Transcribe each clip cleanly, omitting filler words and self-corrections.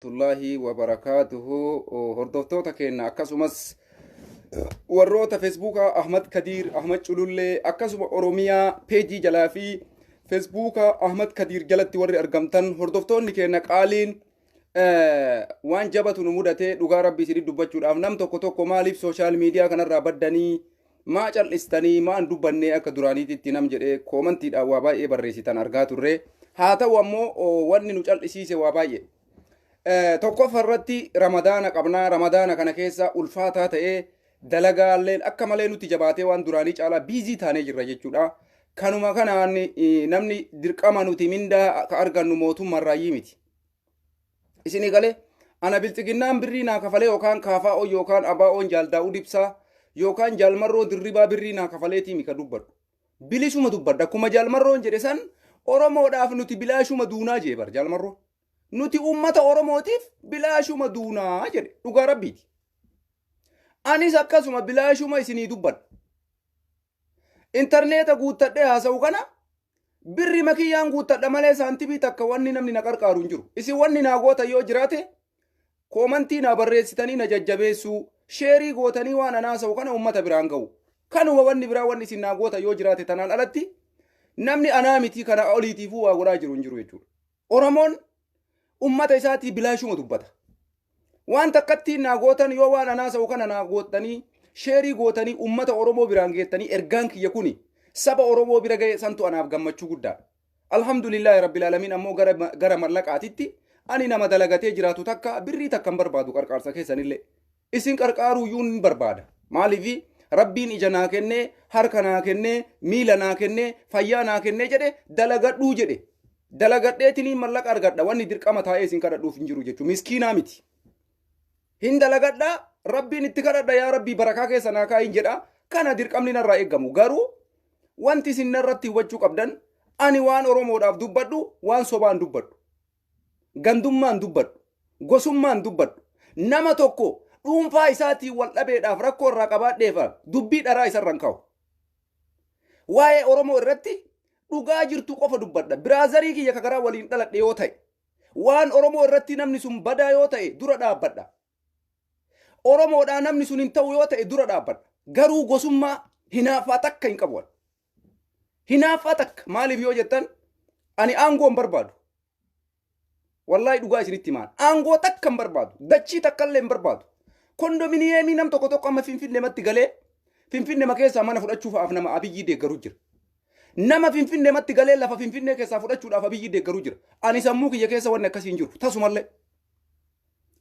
Tullaahi wabarakaatuhu. Hordoftoota keenya, akkasumas warroota Feesbuuka Ahmad Kadiir Ahmad Culullee, akkasuma Oromiyaa peejii jalaa fi Feesbuuka Ahmad Kadiir jalatti warri argamtan, hordoftoonni keenya qaaliin, waan jabatu nu mudate. Dhugaa Rabbii isinii dubbachuudhaaf, nam tokko tokko maaliif social media kanarraa baddanii, maa cal'istanii, maan dubbannee akka duraaniititti nam jedhee koomantiidhaan waa baay'ee barreessitan argaa turre. Haa ta'u ammoo, wanni nu cal'isiise waa baay'ee. Tokkoffaa irratti Ramadaana qabnaa. Ramadaana kana keessa ulfaataa ta'ee, dalagaalleen akka malee nutti jabaatee, waan duraanii caalaa busy taanee jirra jechuudha. Kanuma kanaan namni dirqama nuti mindaa ka argannu mootummaarraayyii miti. Isinii galee, ana Bilxiginnaan birrii naa kafalee yookaan KFO yookaan ABO'n Jaal Daawud Ibsaa yookaan Jaalmarroo Dirribaa birrii naa kafaleetii mi ka dubbadhu. Bilisuma dubbadha. Akkuma Jaalmarroon jedhe san, Oromoodhaaf nuti bilaashuma duunaa jee bar Jaalmarroon. Nuti uummata Oromootiif bilaashuma duunaa jedhe, dhugaa Rabbiiti. Anis akkasuma bilaashuma isinii dubbadha. Intarneeta guuttadhee haasa'u kana birri makiyyaan guuttadha malee saantibii takka wanni namni na qarqaaru hin jiru. Isin wanni naa gootan yoo jiraate, koomantii naa barreessitanii na jajjabeessuu, share gootanii waan an haasa'u kana uummata biraan ga'u. Kanuma, wanni biraa wanni isin naa gootan yoo jiraate, tanaan alatti namni anaa miti kana oliitiifuu waa godhaa jiru hin jiru jechuudha. Oromoon ummata isaatii bilaashuma dubbata. Waan takkattiin naa gootan yoo waan an haasa'u kana naa gootanii, share gootanii, ummata Oromoo biraan geettanii, ergaan kiyya kuni saba Oromoo bira ga'e, santu anaaf gammachuu guddaadha. Alhamdulillaahi Rabbil Alamiin. Ammoo gara mallaqaatitti ani nama dalagatee jiraatu takka birrii takka hin barbaadu, qarqaarsa keessanillee. Isin qarqaaruu iyyuu hin barbaada. Maaliif? Rabbiin ija naa kennee, harka naa kennee, miila naa kennee, fayyaa naa kennee jedhe, dalagadhuu jedhe. Dalagadheetiniin mallaqa argadha, wanni dirqama taa'ee isin kadhadhuuf hin jiru jechuudha. Miskiinaa miti. Hin dalagadhaa, Rabbiin itti kadhadha, yaa Rabbii barakaa keessa naa kaa'iin jedha. Kana dirqamni narraa eeggamu. Garuu wanti isin narratti hubachuu qabdan, ani waan Oromoodhaaf dubbadhu waan sobaan dubbadhu. Gandummaan dubbadhu. Gosummaan dubbadhu. Nama tokko dhuunfaa isaatiin wal dhabeedhaaf rakkoo irraa qabaadheefa dubbii dharaa isarra hin kaa'u. Waa'ee Oromoo irratti dhugaa jirtu qofa dubbadha. Brother kiyya ka garaa waliin dhaladhe yoo ta'e, waan Oromoo irratti namni sun badaa yoo ta'e dura dhaabbadha. Oromoodhaa namni sun hin ta'u yoo ta'e dura dhaabbadha. Garuu gosummaa, hinaaffaa takka hin qabu. Hinaaffaa takka. Maaliif yoo jettan, ani aangoo hin barbaadu. Wallaahi dhugaa isinitti himaan. Aangoo takka hin barbaadu. Dachii takka illee hin barbaadu. Kondominiyeemii nam tokko tokko amma Finfinnee matti galee Finfinnee keessaa mana fudhachuuf nama Abiyyii deeggaruu jira. Nama Finfinnee matti galee lafa Finfinnee keessaa fudhachuudhaaf Abiyyii deeggaruu jira. Ani sammuu kiyya keessa wanni akkasii hin jiru. Tasumallee.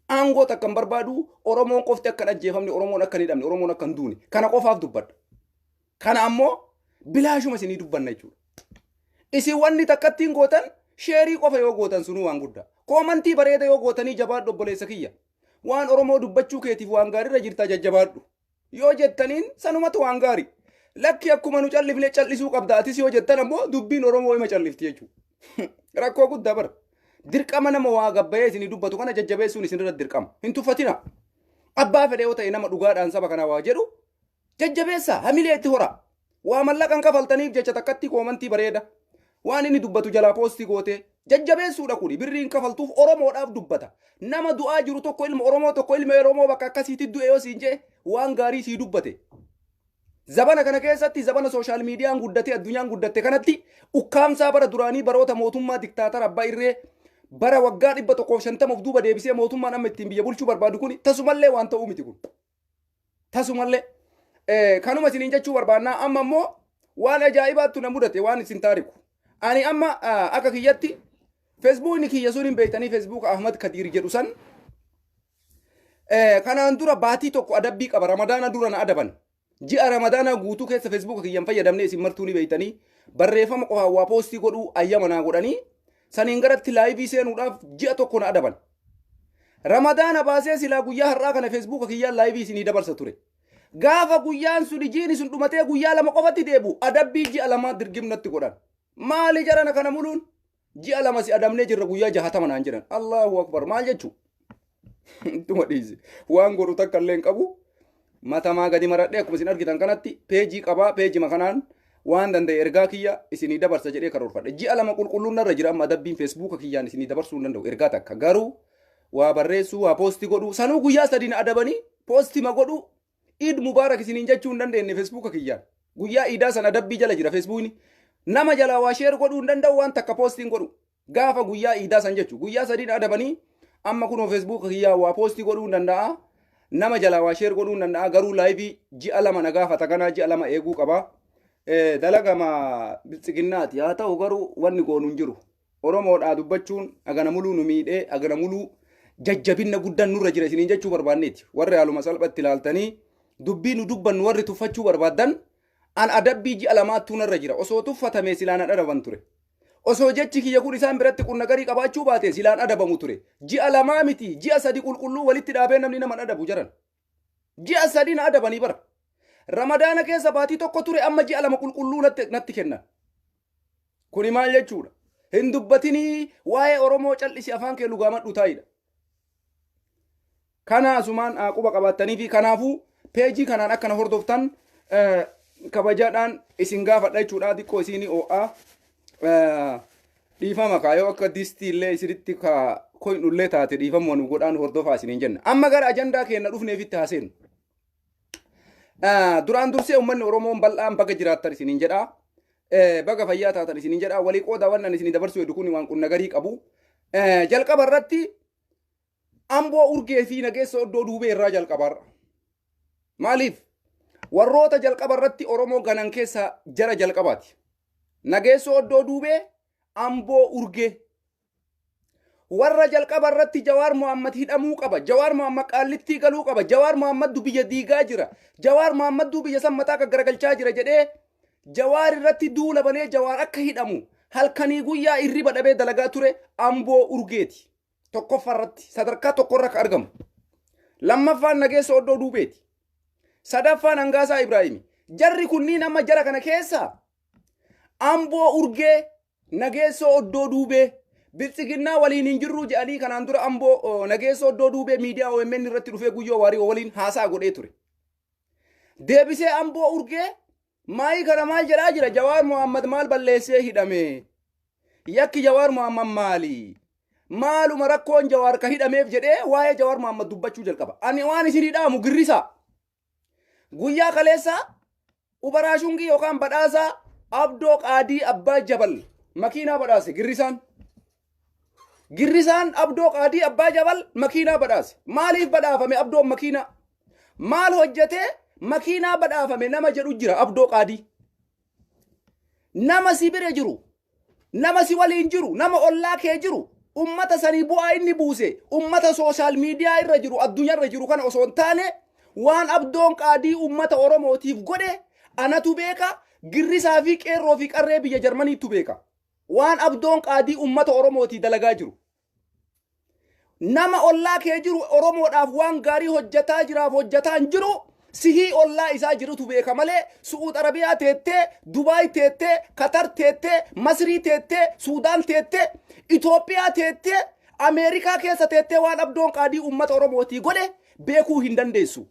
Aangoo takka hin barbaadu. Oromoon qofti akka hin ajjeefamne, Oromoon akka hin hidhamne, Oromoon akka hin duune. Kana qofaaf dubbadha. Kana ammoo bilaashuma isinii dubbanna jechuudha. Isin wanni takkattiin gootan share qofa yoo gootan sunuu waan guddaa. Koomantii bareeda yoo gootanii, jabaadhu obboleessa kiyya. Waan Oromoo dubbachuu keetiif waan gaariirra jirtaa, jajjabaadhu. Yoo jettaniin sanumatu waan gaarii. Lakki, akkuma nu callifne callisuu qabda atis yoo jettan ammoo dubbiin Oromoo ima callifti jechuudha. Rakkoo guddaa bara. Dirqama nama waa gabbayee isinii dubbatu kana jajjabeessuun isinirra dirqama. Hin tuffatina. Abbaa fedhe yoo ta'e, nama dhugaadhaan saba kanaa waa jedhu jajjabeessaa, hamilee itti horaa. Waa mallaqan kafaltaniif jecha takkatti koomantii bareeda. Waan inni dubbatu jalaa post gootee jajjabeessuudha kuni, birriin kafaltuuf Oromoodhaaf dubbata. Nama du'aa jiru tokko, ilma Oromoo tokko, ilma Oromoo bakka akkasiitti du'e yoo siin jee, waan gaarii sii dubbate. Zabana kana keessatti, zabana social mediaan guddatee addunyaan guddatte kanatti, ukkaamsaa bara duraanii, baroota mootummaa diktaatara abbaa irree, bara waggaa 150 of duuba deebisee mootummaan amma ittiin biyya bulchuu barbaadu kun tasumallee waan ta'uu miti kun. Tasumallee. Kanuma isiniin jechuu barbaannaa. Amma immoo waan ajaa'ibaattu na mudate, waan isin taariku. Ani amma akka kiyyatti Feesbuukni kiyya sun hin beektanii, Feesbuuk Ahmad Kadiir jedhu san, kanaan dura baatii tokko adabbii qaba. Ramadaana dura na adaban. Ji'a Ramadaanaa guutuu keessa Feesbuuka kiyyan fayyadamne, isin martuu ni beektanii, barreeffama qofaan waa post godhuu ayyama naa godhanii, saniin garatti live seenuudhaaf ji'a tokko na adaban. Ramadaana baasee silaa guyyaa har'aa kana Feesbuuka kiyyaan live isinii dabarsa ture. Gaafa guyyaan sun, jiini sun dhumatee guyyaa 2 qofatti deebu, adabbii ji'a 2 dirgimnatti godhan. Maali jarana kana muluun? Ji'a 2 si adabnee jirra, guyyaa 60 naan jedhan. Allahu akbar, maal jechuu? Ittuma dhiisi. Waan godhu takka illee hin qabu. Matamaa gadi maradhee akkuma isin argitan kanatti peejii qabaa, peejima kanaan waan danda'e ergaa kiyya isinii dabarsa jedhee karoorfadhe. Ji'a 2 qulqulluun narra jira amma adabbiin Feesbuuka kiyyaan isinii dabarsuu hin danda'u ergaa takka. Garuu Waa barreessuu, waa post godhuu, sanuu guyyaa sadiin adabanii post ma godhuu, Iid Mubaarak isiniin jechuu hin dandeenye Feesbuuka kiyyaan. Guyyaa iidaa sana adabbii jala jira Feesbuukni. Nama jalaa waa share godhuu hin danda'u, waan takka post iin godhu. Gaafa guyyaa iidaa san jechu guyyaa sadiin adabanii. Amma kunoo Feesbuuka kiyyaa waa post godhuu hin danda'a. Nama jalaa waa share godhuu hin danda'a, garuu live ji'a 2 na gaafata, kanaa ji'a 2 eeguu qaba. Dalagama biltsiginnaati haa ta'u, garuu wanni goonu hin jiru. Oromoodhaa dubbachuun agana muluu nu miidhee, agana muluu jajjabinna guddaan nurra jira isiniin jechuu barbaanneeti. Warri haaluma salphatti ilaaltanii dubbii nu dubbannu warri tuffachuu barbaaddan, an adabbii ji'a 2ttuu narra jira. Osoo tuffatame silaan adaban ture. Osoo jechi kiyya kun isaan biratti qunna garii qabaachuu baate silaan adabamu ture. Ji'a 2 miti, ji'a 3 qulqulluu walitti dhaabee namni nama adabu jaran. Ji'a 3 na adabanii bara. Ramadaana keessa baatii tokko ture, amma ji'a 2 qulqulluu natti kennan. Kuni maal jechuudha? Hin dubbatinii, waa'ee Oromoo cal'isi, afaan kee lugaamadhu taa'idha. Kana asumaan quba qabaattanii fi kanaafuu peejii kanaan akkana hordoftan kabajaadhaan isin gaafadha jechuudha. Xiqqoo isinii oo'aa. Dhiifama kaayoo akka distii illee isinitti ka koyinullee taate dhiifama nu godhaan, hordofaa isiniin jenna. Amma gara ajandaa keenya dhufneefitti haaseenu. Duraan dursee uummanni Oromoon bal'aan baga jiraattan isiniin jedha. Baga fayyaa taatan isiniin jedha. Walii qooda, wannan isinii dabarsuu heddu kun waan qunna garii qabu. Jalqaba irratti Amboo Urgee fi Nageessa Oddoo Duubee irraa jalqabaarra. Maaliif? Warroota jalqaba irratti Oromoo ganan keessa jara jalqabaati. Nageessa Oddoo Duubee, Amboo Urgee. Warra jalqaba irratti Jawaar Mohammad hidhamuu qaba. Jawaar Mohammad Qaallittii galuu qaba. Jawaar Mohammad biyya diigaa jira. Jawaar Mohammad biyya san mataa gaggaragalchaa jira jedhee Jawaar irratti duula banee, Jawaar akka hidhamu halkanii guyyaa irriba dhabee dalagaa ture Amboo Urgeeti. Tokkoffaa irratti sadarkaa tokkorra akka argamu. Lammaffaan Nageessa Oddoo Duubeeti. Sadaffaan Hangaasaa Ibraahimi. Jarri kunniin amma jara kana keessa Amboo Urgee, Nageessoo Oddoo Duubee biltsiginnaa waliin hin jirruu jedhanii, kanaan dura Amboo Nageessoo Oddoo Duubee miidiyaa OMN irratti dhufee Guyyoo Waarii waliin haasaa godhee ture. Deebisee Amboo Urgee maayii kana maal jedhaa jira? Jawaar Mohammad maal balleessee hidhame? Yakki Jawaar Mohammad maali? Maaluma rakkoon Jawaar ka hidhameef jedhee waa'ee Jawaar Mohammad dubbachuu jalqaba. Ani waan isin hidhaamu girrisaa. Guyyaa kaleessaa Ubaraashungii yookaan badhaasaa Abdoo Qaadii Abbaa Jabal makiinaa badhaase girrisaan. Girrisaan Abdoo Qaadii Abbaa Jabal makiinaa badhaase. Maaliif badhaafame Abdoon makiinaa? Maal hojjetee makiinaa badhaafame nama jedhu jira Abdoo Qaadii. Nama si bira jiru, nama si waliin jiru, nama ollaa kee jiru, ummata sanii bu'aa inni buuse, ummata social media irra jiru, addunyaa irra jiru kana osoo hin taane, waan Abdoon Qaadii ummata Oromootiif godhe anatu beeka, girrisaa fi qeerroo fi qarree biyya Jarmaniitu beeka. Waan Abdoon Qaadii ummata Oromootii dalagaa jiru. Nama ollaa kee jiru Oromoodhaaf waan gaarii hojjetaa jiraaf hojjetaa hin jiru sihii ollaa isaa jirutu beeka malee, Su'uud Arabiyaa teettee, Dubaay teettee, Katar teettee, Masrii teettee, Suudaan teettee, Itoophiyaa teettee, Ameerikaa keessa teettee waan Abdoon Qaadii uummata Oromootii godhe beekuu hin dandeessu.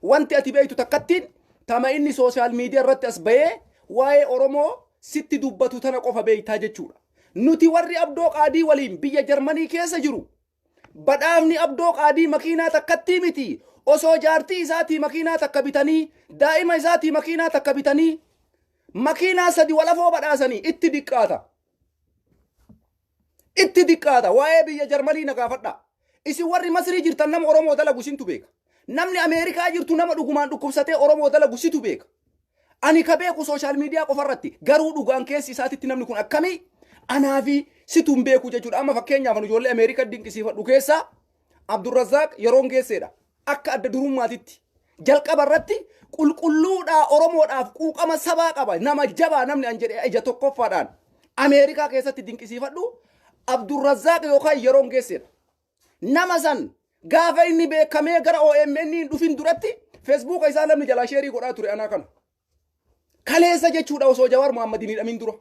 Wanti ati beektu takkattiin tama inni social media irratti as bahee waa'ee Oromoo sitti dubbatu tana qofa beektaa jechuudha. Nuti warri Abdoo Qaadii waliin biyya Jarmanii keessa jiru, badhaafni Abdoo Qaadii makiinaa takkattii miti. Osoo jaartii isaatii makiinaa takka bitanii, daa'ima isaatii makiinaa takka bitanii, makiinaa sadi walafoo badhaasanii itti diqqaata. Itti diqqaata. Waa'ee biyya Jarmanii na gaafadha. Isin warri Masrii jirtan nama Oromoo dalagu isintu beeka. Namni Ameerikaa jirtu nama dhugumaan dhukkubsatee Oromoo dalagu situ beeka. Ani ka beeku social media qofarratti, garuu dhugaan keessi isaatitti namni kun akkamii anaa fi situ hin beeku jechuudha. Amma fakkeenyaaf ani ijoollee Ameerikaa dinqisiifadhu keessaa Abdurrazzaaq yeroon geesseedha. Akka adda durummaatitti. Jalqaba irratti qulqulluudhaa Oromoodhaaf quuqama sabaa qaba. Nama jabaa namni an jedhee ija tokkoffaadhaan Ameerikaa keessatti dinqisiifadhu Abdurrazzaaq yookaan yeroon geesseedha. Nama san gaafa inni beekamee gara OMN hin dhufin duratti Feesbuuka isaa namni jalaa share godhaa ture anaa kana. Kaleessa jechuudha, osoo Jawaar Mohammad hin hidhamin dura.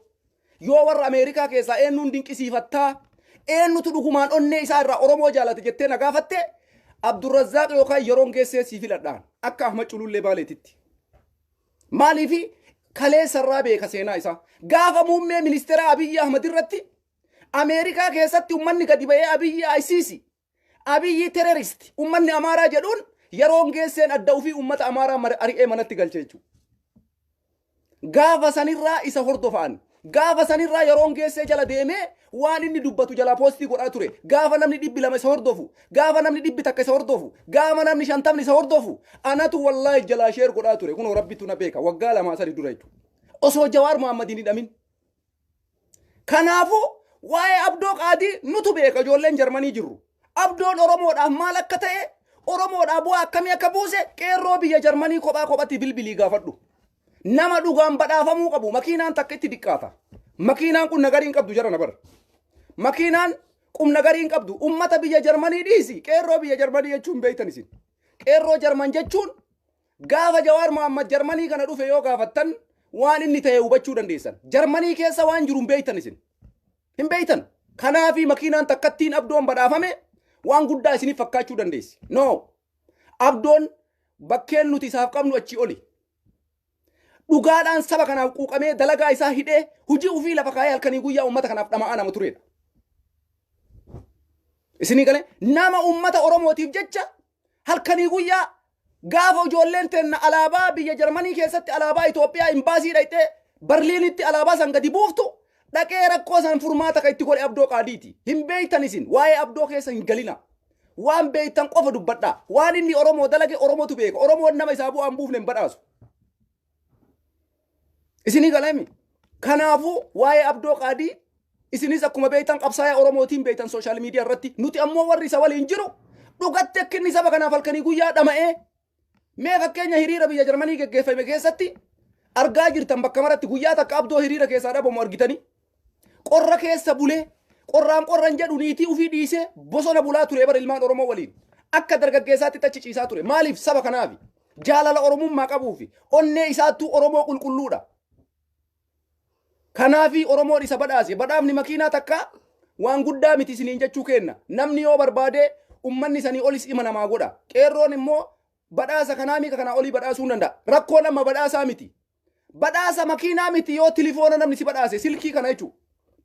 Yoo warra Ameerikaa keessaa eenyuun dinqisiifattaa, eenyutu dhugumaan onnee isaa irraa Oromoo jaalate jettee na gaafatte, Abdurrazzaaq yookaan yeroon geessee sii filadhaan akka Ahmad Culullee Baaleetitti. Maaliifi kaleessa irraa beeka seenaa isaa. Gaafa muummee ministeera Abiyyi Ahmad irratti Ameerikaa keessatti uummanni gadi ba'ee Abiyyi ICC. Abiyyi terrorist ummanni Amaaraa jedhuun yeroon geesseen adda ofii ummata Amaaraa ari'ee manatti galche jechuudha. Gaafa sanirraa isa hordofaan, gaafa sanirraa yeroon geessee jala deemee waan inni dubbatu jalaa post godhaa ture. Gaafa namni 200 isa hordofu, gaafa namni 100 isa hordofu, gaafa namni 50 isa hordofu, anatu wallaahi jalaa share godhaa ture. Kunoo Rabbitu na beeka, waggaa 2-3 dura jechuudha. Osoo Jawaar Muhammad hin hidhamin. Kanaafuu waa'ee Abdoo Qaadii nutu beeka, ijoolleen Jarmanii jirru. Abdoon Oromoodhaaf maal akka ta'e, Oromoodhaaf bu'aa akkamii akka buuse, qeerroo biyya Jarmanii kophaa kophatti bilbilii gaafadhu. Nama dhugaan badhaafamuu qabu makiinaan takka itti diqqaata. Makiinaan kun nagarii hin qabdu jara na bara. Makiinaan qubna garii hin qabdu. Ummata biyya Jarmanii dhiisi. Qeerroo biyya Jarmanii jechuun beektan isin. Qeerroo Jarman jechuun gaafa Jawaar Mohammad Jarmanii kana dhufe yoo gaafattan waan inni ta'e hubachuu dandeessan. Jarmanii keessa waan jiru hin beektan isin. Hin beektan. Kanaafi makiinaan takkattiin Abdoon badhaafame waan guddaa isiniif fakkaachuu dandeessi. No. Abdoon bakkeen nuti isaaf qabnu achii oli. Dhugaadhaan saba kanaaf quuqamee, dalagaa isaa hidhee, hojii ofii lafa kaayee, halkanii guyyaa uummata kanaaf dhama'aa nama turedha. Isinii galee? Nama uummata Oromootiif jecha halkanii guyyaa, gaafa ijoolleen teenna alaabaa biyya Jarmanii keessatti alaabaa Itoophiyaa imbaasii dhaqxee Barliinitti alaabaa san gadi buuftu dhaqee rakkoo san furmaata kan itti godhe Abdoo Qaadiiti. Hin beektan isin, waa'ee Abdoo keessa hin galina. Waan beektan qofa dubbadhaa. Waan inni Oromoo dalage Oromootu beeka. Oromoon nama isaa bu'aan buufne hin badhaasu. Isinii galame? Kanaafuu waa'ee Abdoo Qaadii isinis akkuma beektan, qabsaa'aa Oromootiin beektan social media irratti. Nuti ammoo warri isa waliin jiru dhugatti akka inni saba kanaaf halkanii guyyaa dhama'ee, mee fakkeenya hiriira biyya Jarmanii geggeeffame keessatti argaa jirtan. Bakka maratti guyyaa takka Abdoo hiriira keessaa dhabamu argitanii? Qorra keessa bulee, qorraan qorran jedhu, niitii ofii dhiisee bosona bulaa ture bara ilmaan Oromoo waliin akka dargaggeessaatti achi ciisaa ture. Maaliif? Saba kanaafi jaalala Oromummaa qabuufi onnee isaattuu Oromoo qulqulluudha. Kanaafi Oromoon isa badhaase. Badhaafni makiinaa takka waan guddaa miti isiniin jechuu kenna. Namni yoo barbaade ummanni sanii olis ima namaa godha. Qeerroon immoo badhaasa kanaa miika kanaa olii badhaasuu hin danda'a. Rakkoon amma badhaasaa miti. Badhaasa makiinaa miti, yoo tilifoona namni si badhaase, silkii kana jechuudha.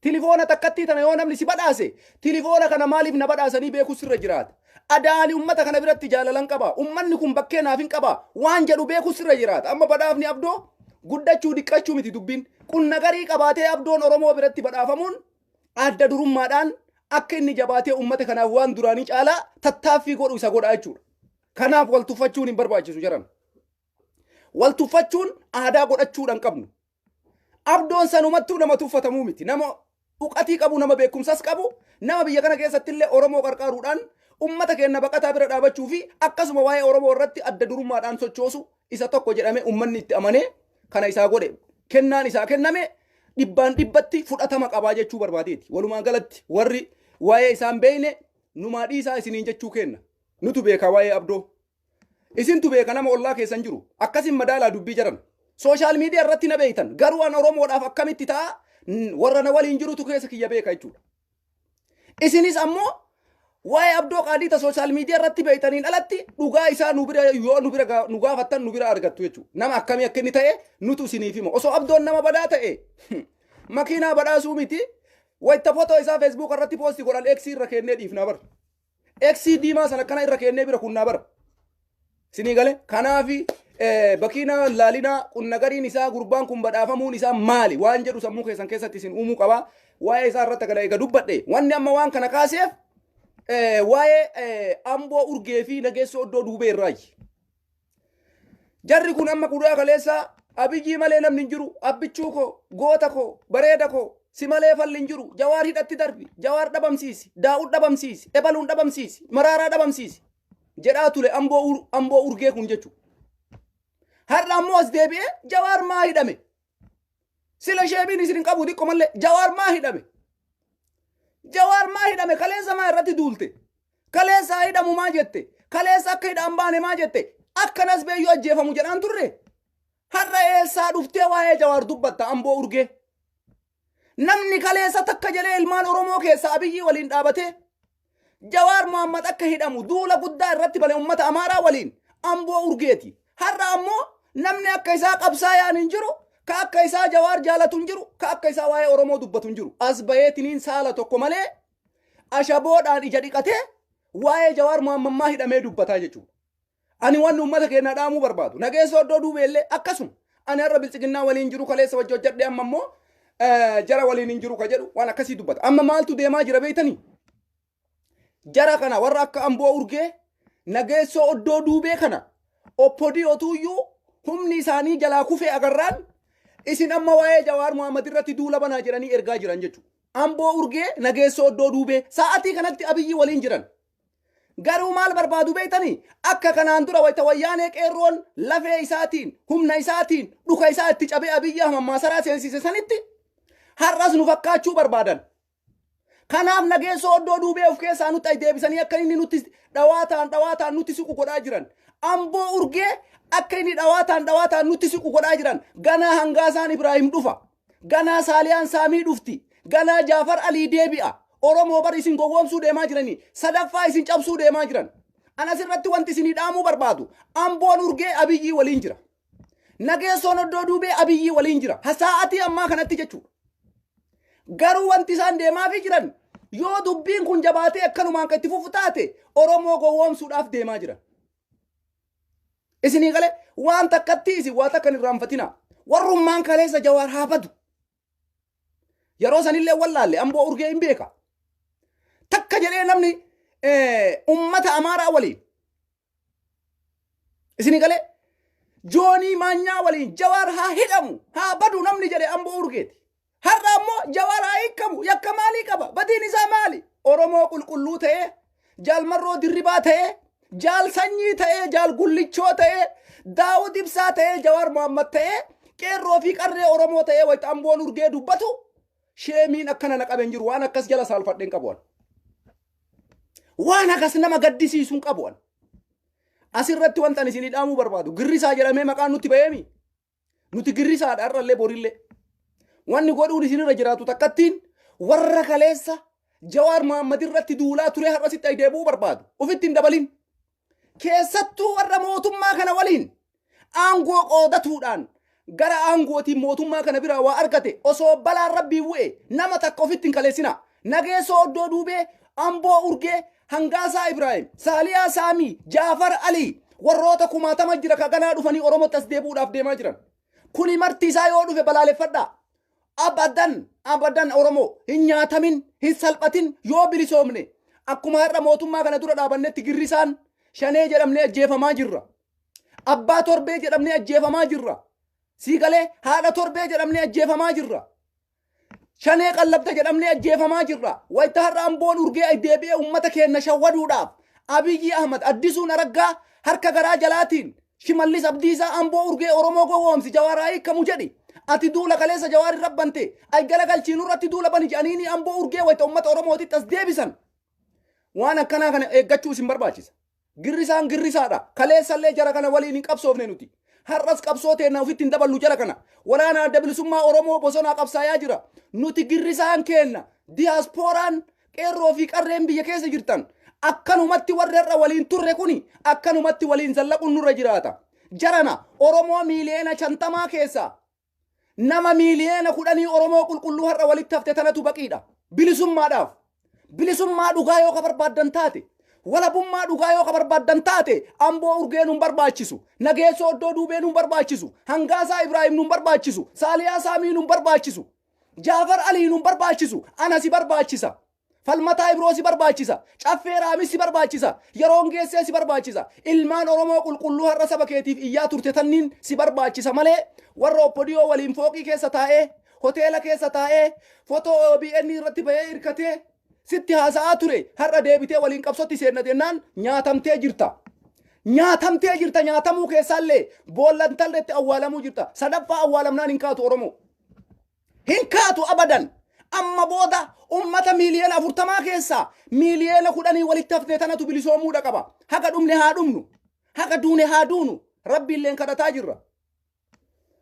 Tilifoona takkattii tana yoo namni si badhaase, tilifoona kana maaliif na badhaasanii beeku sirra jiraata. Adaani ummata kana biratti jaalalan qaba. Ummanni kun bakkee naaf hin qaba. Waan jedhu beeku sirra jiraata. Amma badhaafni Abdoo guddachuu diqqachuu miti dubbiin. Qunna garii qabaatee Abdoon Oromoo biratti badhaafamuun adda durummaadhaan akka inni jabaatee ummata kanaaf waan duraanii caalaa tattaaffii godhu isa godha jechuudha. Kanaaf wal tuffachuun hin barbaachisu jaran. Wal tuffachuun aadaa godhachuudhaan qabnu. Abdoon sanumattuu nama tuffatamuu miti. Nama dhuqatii qabu, nama beekumsas qabu, nama biyya kana keessatti illee Oromoo qarqaaruudhaan, ummata keenya baqataa bira dhaabachuu fi akkasuma waa'ee Oromoo irratti adda durummaadhaan sochoosu isa tokko jedhamee ummanni itti amanee kana isaa godhe. Kennaan isaa kenname dhibbaan dhibbatti fudhatama qabaa jechuu barbaadeeti. Walumaa galatti warri waa'ee isaan beekne numaa dhiisaa isiniin jechuu kenna. Nutu beeka waa'ee Abdoo. Isintu beeka, nama ollaa keessan jiru. Akkasin madaalaa dubbii jaran. Social media irratti na beektan. Garuu an Oromoodhaaf akkamitti ta'a, warra na waliin jirutu keessa kiyya beeka jechuudha. Isinis ammoo waa'ee Abdoo Qaadiita social media irratti beektaniin alatti dhugaa isaa nu bira yoo nu bira nu gaafattan nu bira argattu jechuudha. Nama akkamii akka inni ta'e nutu isiniif hima. Osoo Abdoon nama badaa ta'e makiinaa badhaasuu miti, wayita footoo isaa Facebook irratti post godhan X irra kennee dhiifnaa bara. X diimaa sana akkana irra kennee bira kunnaa bara. Isinii gale? Kanaafi bakiinaa laalinaa, qunna gariin isaa gurbaan kun badhaafamuun isaa maali waan jedhu sammuu keessan keessatti isin uumuu qaba. Waa'ee isaa irratti kana eega dubbadhe, wanni amma waan kana kaaseef waa'ee Amboo Urgee fi Nageessoo Iddoo Duubee irraayi. Jarri kun amma kudaa kaleessa Abiyyii malee namni hin jiru, abbichuu koo, goota koo, bareeda koo, si malee falli hin jiru, Jawaar hidhatti darbi, Jawaar dhabamsiisi, Daa'ud dhabamsiisi, ebaluun dhabamsiisi, Maraaraa dhabamsiisi jedhaa ture Amboo Urgee kun jechuudha. Har'a ammoo as deebi'ee Jawaar maa hidhame? Sila sheemiin isin hin qabu xiqqoo mallee. Jawaar maa hidhame? Jawaar maa hidhame? Kaleessa maa irratti duulte? Kaleessa hidhamu maa jette? Kaleessa akka hidhaan baane maa jette? Akkanas beeyyuu ajjeefamu jedhaan turre? Har'a eessaa dhuftee waa'ee Jawaar dubbatta, Amboo Urgee? Namni kaleessa takka jedhee ilmaan Oromoo keessa Abiyyii waliin dhaabatee Jawaar Muhammad akka hidhamu duula guddaa irratti bane ummata Amaaraa waliin Amboo Urgeeti. Har'a ammoo namni akka isaa qabsaayaan hin jiru, ka akka isaa Jawaar jaalatu hin jiru, ka akka isaa waa'ee Oromoo dubbatu hin jiru. As baheetiniin saala tokko malee ashaboodhaan ija dhiqatee Waa'ee Jawaar Mohaammed hidhamee dubbataa jechuudha. Ani wanni uummata keenya dhaamuu barbaadu. Nageessa oddoo duubeellee akkasuma. Ani har'a bilchiginnaa waliin jiru, kaleessa wajji hojjedhe, amma immoo jara waliin hin jiru ka jedhu waan akkasii dubbata. Amma maaltu deemaa jira beektanii? Jara kana warra akka Amboo Urgee, Nageessoo Oddoo Duubee kana oppodiyootuyyuu humni isaanii jalaa kufee agarraan isin amma waa'ee Jawaar Mohaammed irratti duula banaa jedhanii ergaa jiran jechuudha. Amboo Urgee, Nageessoo Oddoo Duubee sa'aatii kanatti Abiyyi waliin jiran. Garuu maal barbaadu beektanii? Akka kanaan dura wayita Wayyaanee qeerroon lafee isaatiin, humna isaatiin, dhuka isaa itti cabee Abiyyi Ahmad maasaraa seensise sanitti har'as nu fakkaachuu barbaadan. Kanaaf Nageessoo Oddoo Duubee of keessaa nutti deebisanii akka inni nutti dhawaa ta'an dhawaa ta'an nutti siqu godhaa jiran. Amboo Urgee akka inni dhawaa ta'an dhawaa ta'an nutti siqu godhaa jiran. Ganaa Hangaasaan Ibraahim dhufa. Ganaa Saaliyaan Saamii dhufti. Ganaa Jaafar Alii deebi'a. Oromoo bar isin gowwoomsuu deemaa jiranii. Sadaffaa isin cabsuu deemaa jiran. An asirratti wanti isinii dhaamuu barbaadu. Amboon Urgee Abiyyii waliin jira. Nageessoon Oddoo Duubee Abiyyii waliin jira. Sa'aatii ammaa kanatti jechuudha. Garuu wanti isaan deemaafii jiran yoo dubbiin kun jabaatee akkanumaan kan itti fufu taate Oromoo gowwoomsuudhaaf deemaa jiran. Isinii galee waan takkatti isin waa takka hin irraanfatina. Warrummaan kaleessa Jawaar haa badu. Yeroo sanillee wallaalle Amboo Urgee hin beeka. Takka jedhee namni ummata Amaaraa waliin. Isinii galee Joonii Maanyaa waliin Jawaar haa hidhamu haa badu namni jedhe Amboo Urgeeti. Har'a ammoo Jawaar haa hiikamu, yakka maalii qaba, badiin isaa maali? Oromoo qulqulluu ta'ee, Jaal Marroo Dirribaa ta'ee, Jaal Sanyii ta'ee, Jaal Gullichoo ta'ee, Daawud Ibsaa ta'ee, Jawaar Mohammad ta'ee, qeerroo fi qarree Oromoo ta'ee wayita Amboon Urgee dubbatu sheemiin akkana na qabe hin jiru, waan akkas jala saalfadheen qabu. Waan akkas nama gaddisiisu hin qabu. Asirratti wanta ani isinii dhaamuu barbaadu, girrisaa jedhamee maqaan nutti ba'eemi. Nuti girrisaadha har'allee borillee. Wanni godhuun isinirra jiraatu takkattiin warra kaleessa Jawaar Mohammad irratti duulaa ture har'a sitti deebi'uu barbaadu. Ofitti hin dabalin. Keessattuu warra mootummaa kana waliin aangoo qoodatuudhaan gara aangootiin mootummaa kana biraa waa argate osoo balaan rabbii bu'e nama takka ofitti hin kaleessina. Nageessoo Oddoo Duubee, Amboo Urgee, Hangaasaa Ibraahim, Saaliyaa Saamii, Jaafar Alii warroota kumaatama jira ka ganaa dhufanii Oromootti as deebi'uudhaaf deemaa jiran. Kuni marti isaa yoo dhufe balaaleffadhaa. Abadan abadan Oromoo hin nyaatamin, hin salphatin. Yoo bilisoomne akkuma har'a mootummaa kana dura dhaabannetti girrisaan shanee jedhamnee ajjeefamaa jirra. Abbaa torbee jedhamnee ajjeefamaa jirra. Siigalee haadha torbee jedhamnee ajjeefamaa jirra. Shanee qallabda jedhamnee ajjeefamaa jirra. Wayita har'a Amboon Urgee deebi'ee uummata keenya shawwaduudhaaf Abiyyi Ahmad, Addisuun Araggaa harka garaa jalaatiin Shimallis Abdiisaa Amboo Urgee Oromoo gowwoomsi, Jawaaraa hiikamu jedhi. Ati duula kaleessa Jawaar irra bante ay galagalchiin irratti duula bani jedhaniini Amboo Urgee wayita uummata Oromootitti as deebisan. Waan akkanaa kana eeggachuu isin barbaachisa. Girrisaan girrisaadha. Kaleessallee jara kana waliin hin qabsoofne nuti. Har'as qabsoo teenna ofitti hin daballu jara kana. Waraana Adda Bilisummaa Oromoo bosonaa qabsaayaa jira. Nuti girrisaan keenna diyaaspooraan qeerroo fi qarreen biyya keessa jirtan akkanumatti warri har'a waliin turre kuni akkanumatti waliin zallaquun nurra jiraata. Jarana Oromoo 50 miiliyoona keessaa nama 10 miiliyoona Oromoo qulqulluu har'a walitti hafte tanatu baqiidha. Bilisummaadhaaf. Bilisummaa dhugaa yoo ka barbaaddan taate, walabummaa dhugaa yoo ka barbaaddan taate, Amboo Urgee nun barbaachisu, Nageessoo Oddoo Duubee nun barbaachisu, Hangaasaa Ibraahim nun barbaachisu, Saaliyaa Saamii nun barbaachisu, Jaafar Alii nun barbaachisu, ana si barbaachisa. Falmataa Ibroo si barbaachisa. Caffee Raamis si barbaachisa. Yeroon Geessee si barbaachisa. Ilmaan Oromoo qulqulluu har'a saba keetiif iyyaa turte tanniin si barbaachisa malee warra oppodiyoo waliin fooqii keessa taa'ee, hoteela keessa taa'ee, fotoo OBN irratti bahee hirkatee sitti haasa'aa ture har'a deebitee waliin qabsotti seenna jennaan nyaatamtee jirta. Nyaatamtee jirta, nyaatamuu keessaallee boollantalleetti awwaalamuu jirta. Sadaffaa awwaalamnaan hin kaatu Oromoo. Hin kaatu abadan. Amma booda ummata 40 miiliyoona keessaa 10 miiliyoona walitti haftee tanatu bilisoomuudha qaba. Haga dhumne haa dhumnu. Haga duune haa duunu. Rabbiilleen kadhataa jirra.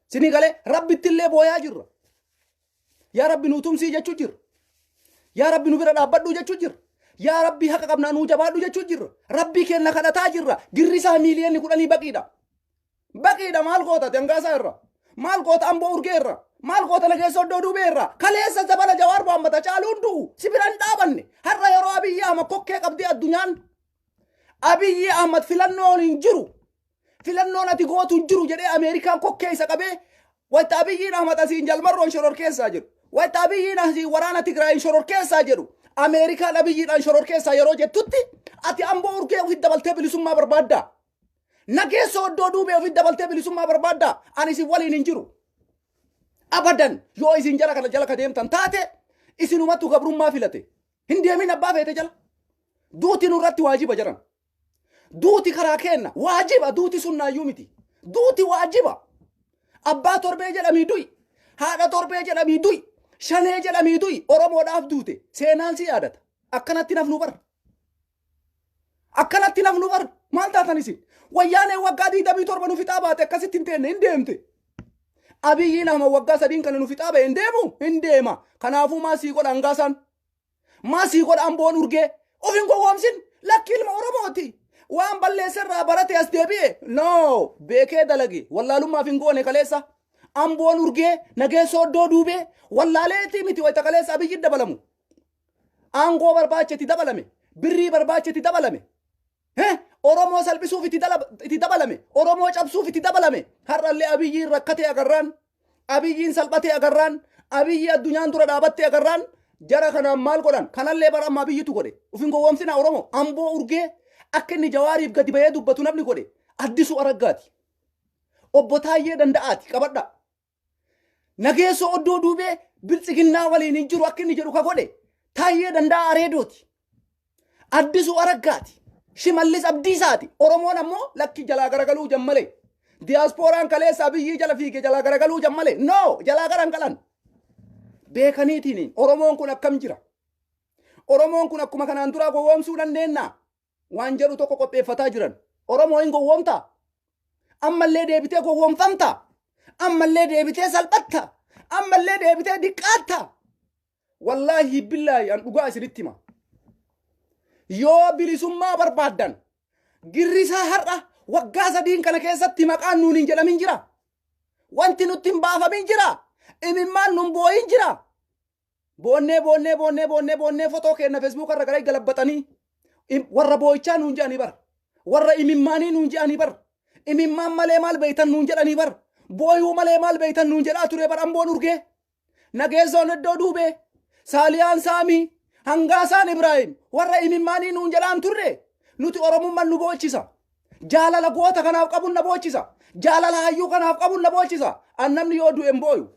Sinii galee Rabbittillee booyaa jirra. Yaa Rabbi nuu tumsii jechuu jirra. Yaa Rabbi nu bira dhaabbadhu jechuu jirra. Yaa Rabbi haqa qabnaa nuu jabaadhu jechuu jirra. Rabbii keenya kadhataa jirra. Girrisaa 10 miiliyoona baqiidha. Baqiidha. Maal goota Hangaasaa irra? Maal goota Amboo Urgee irra? Maal goota Nageessa Oddoo Duubee irra? Kaleessa zabana Jawaar Mohammad Hacaaluun du'u si bira hin dhaabanne. Har'a yeroo Abiyyi Ahmad kokkee qabdee addunyaan Abiyyi Ahmad filannoon hin jiru. Filannoon ati gootu hin jiru jedhee Ameerikaan kokkee isa qabee wayita Abiyyiin Ahmad asiin Jalmarroon shororkeessaa jedhu. Wayita Abiyyiin asiin waraana Tigraayin shororkeessaa jedhu. Ameerikaan Abiyyiidhaan shororkeessaa yeroo jettutti ati Amboo Urgee ofitti dabaltee bilisummaa barbaaddaa. Nageessoo Oddoo Duubee ofitti dabaltee bilisummaa barbaaddaa. Ani isin waliin hin jiru. Abadan yoo isin jala kana jala ka deemtan taate isinumatu gabrummaa filate. Hin deemin abbaa feete jala. Duuti nurratti waajiba jedhan. Duuti karaa keenna waajiba, duuti sunnaayyuu miti. Duuti waajiba. Abbaa torbee jedhamii du'i. Haadha torbee jedhamii du'i. Shanee jedhamii du'i. Oromoodhaaf duute. Seenaan si yaadata. Akkanatti nafnu bar. Akkanatti nafnu bar. Maal taatan isin? Wayyaanee waggaa 27 nu fixaa baate akkasitti hin teenne, hin deemte. Abiyyiin amma waggaa 3n kana nu fixaa ba'e hin deemu? Hin deema. Kanaafuu maa sii godha hangaasaan? Maa sii godha Amboon Urgee? Of hin gowwoomsin. Lakki, ilma Oromooti. Waan balleesserraa barate as deebi'e. No, beekee dalage. Wallaalummaaf hin goone kaleessa. Amboon Urgee, Nageessoo Oddoo Duubee wallaaleetii miti wayita kaleessa Abiyyi dabalamu. Aangoo barbaacha itti dabalame. Birrii barbaacha itti dabalame. Oromoo salphisuuf itti dabalame. Oromoo cabsuuf itti dabalame. Har'allee Abiyyiin rakkatee agarraan. Abiyyiin salphatee agarraan. Abiyyi addunyaan dura dhaabattee agarraan. Jara kanaan maal godhan? Kanallee bara amma Abiyyitu godhe. Uf hin gowwoomsina Oromoo. Amboo Urgee akka inni Jawaariif gadi bahee dubbatu namni godhe. Addisuu Araggaati. Obbo Taayyee Danda'aati, qabadha. Nageessoo Oddoo Duubee biltsiginnaa waliin hin jiru akka inni jedhu ka godhe Taayyee Danda'a Areedooti. Addisuu Araggaati. Shimallis Abdiisaati. Oromoon ammoo lakki, jalaa garagaluu jammale. Diyaaspooraan kaleessa Abiyyii jala fiige jalaa garagaluu jammale. No, jalaa garan galan. Beekaniitiin Oromoon kun akkam jira? Oromoon kun akkuma kanaan duraa gowwoomsuu dandeenya? Waan jedhu tokko qopheeffataa jiran. Oromoo hin gowwoomtaa? Ammallee deebitee gowwoomfamtaa? Ammallee deebitee salphatta? Ammallee deebitee diqqaatta? Wallaahi billaahi, an dhugaa isinitti hima. Yoo bilisummaa barbaaddan, girrisaa har'a waggaa 3n kana keessatti maqaan nuun hin jedhamin jira. Wanti nutti hin baafamin jira. Imimmaan nun boo'in jira. Boonnee boonnee boonnee boonnee boonnee fotoo keenya Facebook irra gara galabbatanii warra boo'ichaa nuun jedhanii bara. Warra imimmaanii nuun jedhanii bara. Imimmaan malee maal beeytan nuun jedhanii bara. Booyuu malee maal beeytan nuun jedhaa ture bara Amboon Urgee. Nageessoon Iddoo Duubee. Saaliyaan Saamii. Hangaasaan Ibraahim. Warra imimmaanii nuun jedhaan turre. Nuti Oromummaan nu boochisa. Jaalala goota kanaaf qabuun na boochisa. Jaalala hayyuu kanaaf qabuun na boochisa. An namni yoo du'e hin booyu.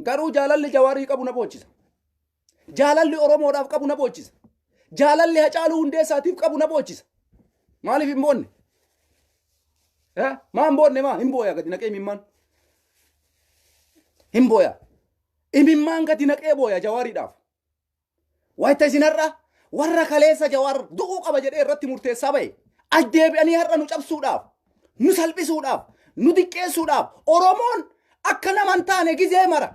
Garuu jaalalli Jawaarii qabu na boochisa. Jaalalli Oromoodhaaf qabu na boochisa. Jaalalli Hacaaluu Hundeessaatiif qabu na boochisa. Maaliif hin boonne? Maa hin boonne maa? Hin booya gadi naqee imimmaan. Hin booya. Imimmaan gadi naqee booya Jawaariidhaaf. Wayita isin har'a warra kaleessa Jawaar du'uu qaba jedhee irratti murteessaa bahe. As deebi'anii har'a nu cabsuudhaaf, nu salphisuudhaaf, nu diqqeessuudhaaf, Oromoon akka nama hin taane gizee mara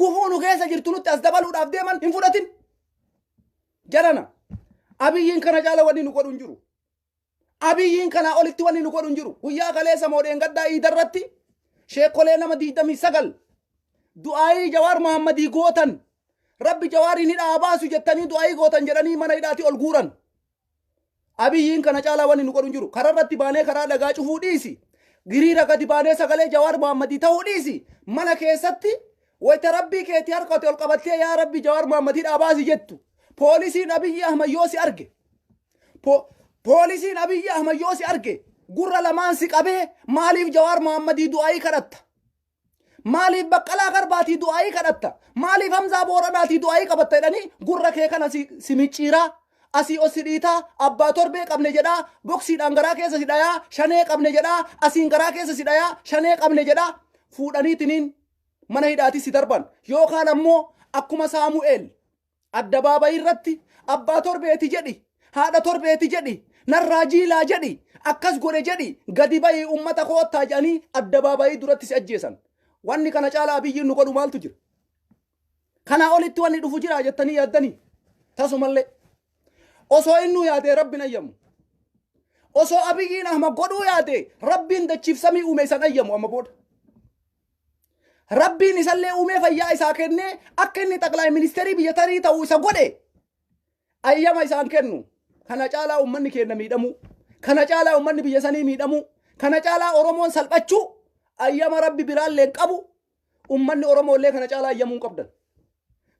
gufuu nu keessa jirtu nutti as dabaluudhaaf deeman hin fudhatin. Jarana, Abiyyiin kana caala wanni nu godhu hin jiru. Abiyyiin kanaa olitti wanni nu godhu hin jiru. Guyyaa kaleessa moodheen gaddaa iidarratti sheekolee nama 29 du'aayii Jawaar Mahammadii gootan, Rabbi Jawaariin hidhaa baasu jettanii du'aayii gootan jedhanii mana hidhaati ol guuran. Abiyyiin kana caalaa wanni nu godhu hin jiru. Karaa irratti baanee karaa dhagaa cufuu dhiisi. Giriira gadi baanee sagalee Jawaar Mahammadii ta'uu dhiisi. Mana keessatti wayita Rabbii keetii harka ol qabattee "Yaa Rabbi, Jawaar Mahammadii hidhaa baasi" jettu. Poolisiin Abiyyi Ahmad yoo si arge, poolisiin Abiyyi Ahmad yoo si arge, gurra lamaan si qabee, "Maaliif Jawaar Mahammadii du'aayii kadhatta? Maaliif Baqqalaa Garbaatii du'aayii kadhatta? Maaliif Hamzaa Booranaatii du'aayii qabatta?" jedhanii gurra kee kana si micciiraa, asii os si dhiitaa, "Abbaa torbee qabne" jedhaa, boksiidhaan garaa keessa si dhayaa, "Shanee qabne" jedhaa, asiin garaa keessa si dhayaa, "Shanee qabne" jedhaa, fuudhaniitiniin mana hidhaati si darban. Yookaan ammoo akkuma Saamu'eel addabaabayii irratti "Abbaa torbeeti" jedhi, "Haadha torbeeti" jedhi, "Narraa jiilaa" jedhi, "Akkas godhe" jedhi, "Gadi bahii ummata koottaa" jedhanii addabaabayii duratti si ajjeesan. Wanni kana caalaa Abiyyiin nu godhu maaltu jira? Kanaa olitti wanni dhufu jira jettanii yaaddanii? Tasumallee. Osoo innuu yaadee Rabbiin ayyamu. Osoo Abiyyiin Ahmad godhuu yaade, Rabbiin dachiif samii uume isan ayyamu amma booda. Rabbiin isallee uumee fayyaa isaa kennee akka inni xaqlaay ministeerii biyya tarii ta'uu isa godhe ayyama isaan kennu. Kana caalaa ummanni keenya miidhamuu, kana caalaa ummanni biyya sanii miidhamuu, kana caalaa Oromoon salphachuu ayyama Rabbi biraallee hin qabu. Ummanni Oromoollee kana caalaa ayyamuu hin qabdan.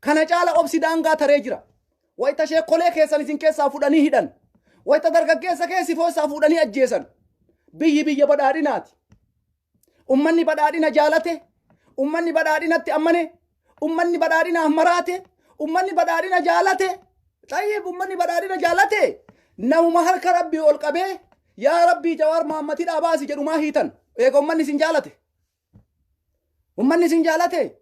Kana caala obsi daangaa taree jira. Wayita sheekkolee keessan isin keessaa fudhanii hidhan. Wayita dargaggeessa keessi keessaa fuudhanii ajjeesan. Biyyi biyya badhaadhinaati. Ummanni badhaadhina jaalate, ummanni badhaadhinatti amane, ummanni badhaadhinaaf maraate, ummanni badhaadhina jaalate. Xayyib, ummanni badhaadhina jaalate. Namuma harka Rabbii ol qabee yaa Rabbii Jawaar Mahammadii dhaabaasi jedhumaa hiitan. Eega ummanni isin jaalate. Ummanni isin jaalate.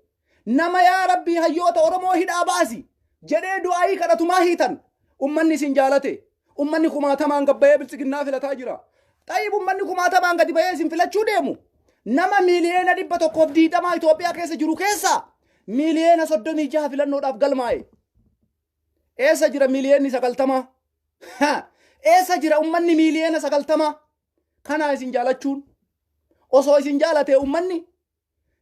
Nama yaa Rabbii hayyoota Oromoo hidhaa baasi jedhee du'aayii kadhatumaa hiitan. Ummanni isin jaalate. Ummanni kumaatamaan gabbayee biltsiginnaa filataa jira. Xayyib, ummanni kumaatamaan gadi bahee isin filachuu deemu. Nama 120,000,000 Itoophiyaa keessa jiru keessaa 36 miliyoona filannoodhaaf galmaa'e. Eessa jira 90 miliyoona? Eessa jira ummanni 90 miliyoona? Kanaa isin jaalachuun, osoo isin jaalatee ummanni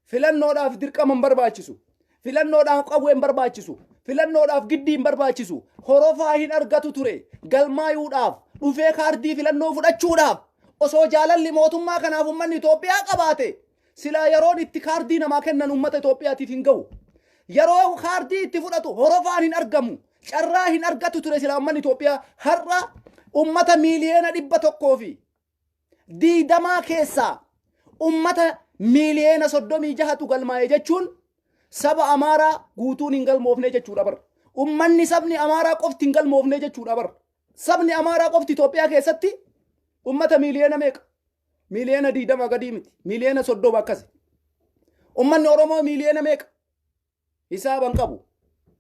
filannoodhaaf dirqama hin barbaachisu. Filannoodhaaf qawwee hin barbaachisu. Filannoodhaaf giddii hin barbaachisu. Horofaa hin argatu ture. Galmaayuudhaaf, dhufee kaardii filannoo fudhachuudhaaf, osoo jaalalli mootummaa kanaaf ummanni Itoophiyaa qabaate, silaa yeroon itti kaardii namaa kennan ummata Itoophiyaatiif hin ga'u. Yeroo kaardii itti fudhatu horofaan hin argamu. Carraa hin argatu ture silaa ummanni Itoophiyaa. Har'a ummata 120 miliyoona keessaa ummata 36 miliyoonatu galmaa'e jechuun saba Amaaraa guutuun hin galmoofne jechuudha bar. Ummanni sabni Amaaraa qofti hin galmoofne jechuudha bar. Sabni Amaaraa qofti Itoophiyaa keessatti ummata miiliyoona meeqa? 20 miliyoona gadii miti. 30 miliyoona akkasi. Ummanni Oromoo miiliyoona meeqa? Hisaaban qabu.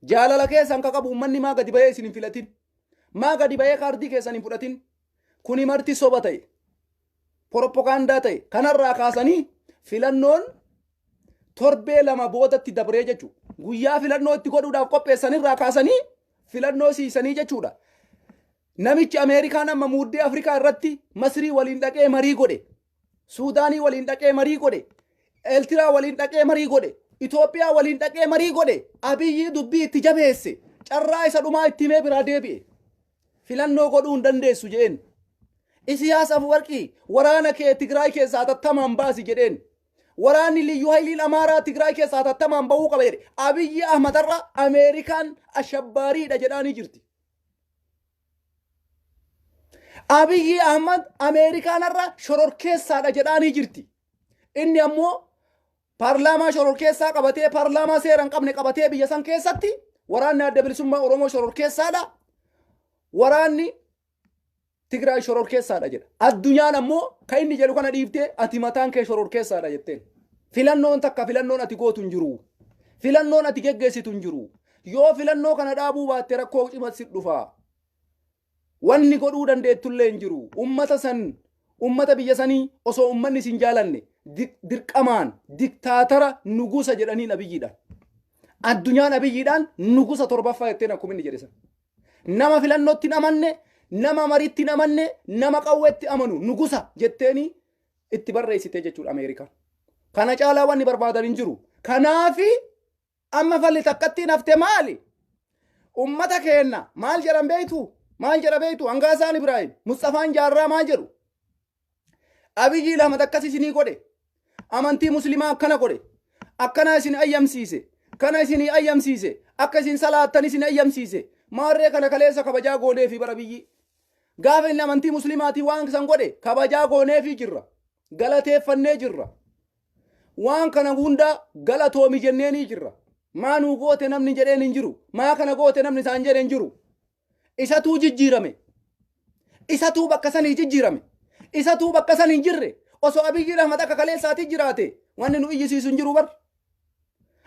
Jaalala keessan ka qabu ummanni maa gadi bahee isin hin filatin? Maa gadi bahee kaardii keessan hin fudhatin? Kuni marti soba ta'e. Propagaandaa ta'e. Kanarraa kaasanii filannoon torbee 2 boodatti dabree jechuudha. Guyyaa filannoo itti godhuudhaaf qopheessanirraa kaasanii filannoo siisanii jechuudha. Namichi Ameerikaan amma muuddee Afrikaa irratti Masrii waliin dhaqee marii godhe. Suudaanii waliin dhaqee marii godhe. Eeltiraa waliin dhaqee marii godhe. Itoophiyaa waliin dhaqee marii godhe. Abiyyi dubbii itti jabeesse. Carraa isa dhumaa itti himee biraa deebi'e. Filannoo godhuu hin dandeessu jedheen. Isiyaas Afwarqii, waraana kee Tigraay keessaa hatattamaan baasi jedheen. Waraanni Liyyuu Hayiliin Amaaraa Tigraay keessaa hatattamaan bahuu qaba jedhe. Abiyyi Ahmad har'a Ameerikaan ashabbaariidha jedhaanii jirti. Abiyyi Ahmad Ameerikaan har'a shororkeessaadha jedhaanii jirti. Inni ammoo paarlaamaa shororkeessaa qabatee, paarlaamaa seera hin qabne qabatee, biyya san keessatti waraanni Adda Bilisummaa Oromoo shororkeessaadha. Waraanni Tigraay shororkeessaadha jedha. Addunyaan ammoo kan inni jedhu kana dhiiftee ati mataan kee shororkeessaadha jetteen. Filannoon takka filannoon ati gootu hin jiru. Filannoon ati geggeessitu hin jiru. Yoo filannoo kana dhaabuu baatte rakkoo cimaa si dhufa. Wanni godhuu dandeettullee hin jiru. Ummata san, ummata biyya sanii, osoo ummanni sin jaalanne dirqamaan diktaatara nugusa jedhaniin Abiyyiidhaan. Addunyaan Abiyyiidhaan nugusa torbaffaa jetteen akkuma inni jedhe sana. Nama filannootti hin amanne, nama mariitti hin amanne, nama qawweetti amanu nugusa jetteeni itti barreessite jechuudha Ameerikaan. Kana caalaa wanni barbaadan hin jiru. Kanaafi amma falli takkattiin hafte maali? Ummata keenna maal jedhan beektu? Maal jedha beektu? Hangaasaan Ibraahim, Mustafaan Jaarraa maal jedhu? Abiyyi Ahmad akkas isinii godhe. Amantii Muslimaa akkana godhe. Akkana isin ayyamsiise. Kana isinii ayyamsiise. Akka isin salaattan isin ayyamsiise. Maarree kana kaleessa kabajaa goonee fi bara biyyi. Gaafa inni amantii Muslimaatii waan san godhe kabajaa gooneefii jirra. Galateeffannee jirra. Waan kana hunda galatoomi jenneenii jirra. Maa nuu goote namni jedheen hin jiru. Maa kana goote namni isaan jedhe hin jiru. Isatuu jijjiirame. Isatuu bakka sanii jijjiirame. Isatuu bakka san hin jirre. Osoo Abiyyiin Ahmad akka kaleessaatii jiraate wanni nu iyyisiisu hin jiru bar.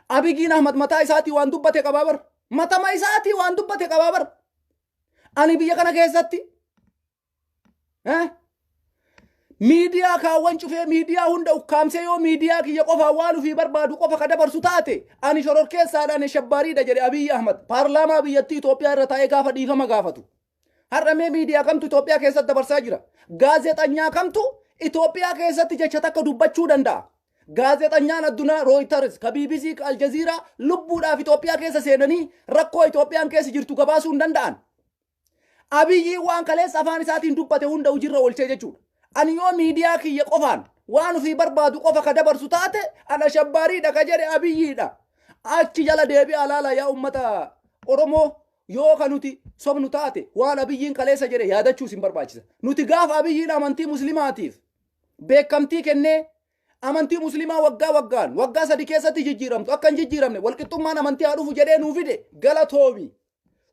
Abiyyiin Ahmad mataa isaatii waan dubbate qabaa bar. Matama isaatii waan dubbate qabaa bar. Ani biyya kana keessatti miidiyaa kaawwan cufee, miidiyaa hunda ukkaamsee, yoo miidiyaa kiyya qofaa waan ofii barbaadu qofa ka dabarsu taate ani shororkeessaadhaan shabbaariidha jedhe Abiyyi Ahmad paarlaamaa biyyattii Itoophiyaa irra taa'ee gaafa dhiifama gaafatu. Har'a mee miidiyaa kamtu Itoophiyaa keessatti dabarsaa jira? Gaazexanyaa kamtu Itoophiyaa keessatti jecha takka dubbachuu danda'a? Gaazexanyaan addunyaa Reuters, ka BBC, ka Aljazeeraa lubbuudhaaf Itoophiyaa keessa seenanii rakkoo Itoophiyaan keessa jirtu gabaasuu hin danda'an. Abiyyi waan kaleessa afaan isaatiin dubbate hunda hojiirra oolchee jechuudha. Ani yoo miidiyaa kiyya qofaan waan ofii barbaadu qofa ka dabarsu taate, ana shabbaariidha ka jedhe Abiyyiidha. Achi jala deebi'aa laala, yaa ummata Oromoo. Yoo ka nuti sobnu taate, waan Abiyyiin kaleessa jedhe yaadachuus hin barbaachisa. Nuti gaafa Abiyyiin amantii Muslimaatiif beekamtii kennee, amantii Muslimaa waggaa waggaan waggaa 3 keessatti jijjiiramtu akka hin jijjiiramne, walqixxummaan amantii haa dhufu jedhee nuu fide, galatoomi,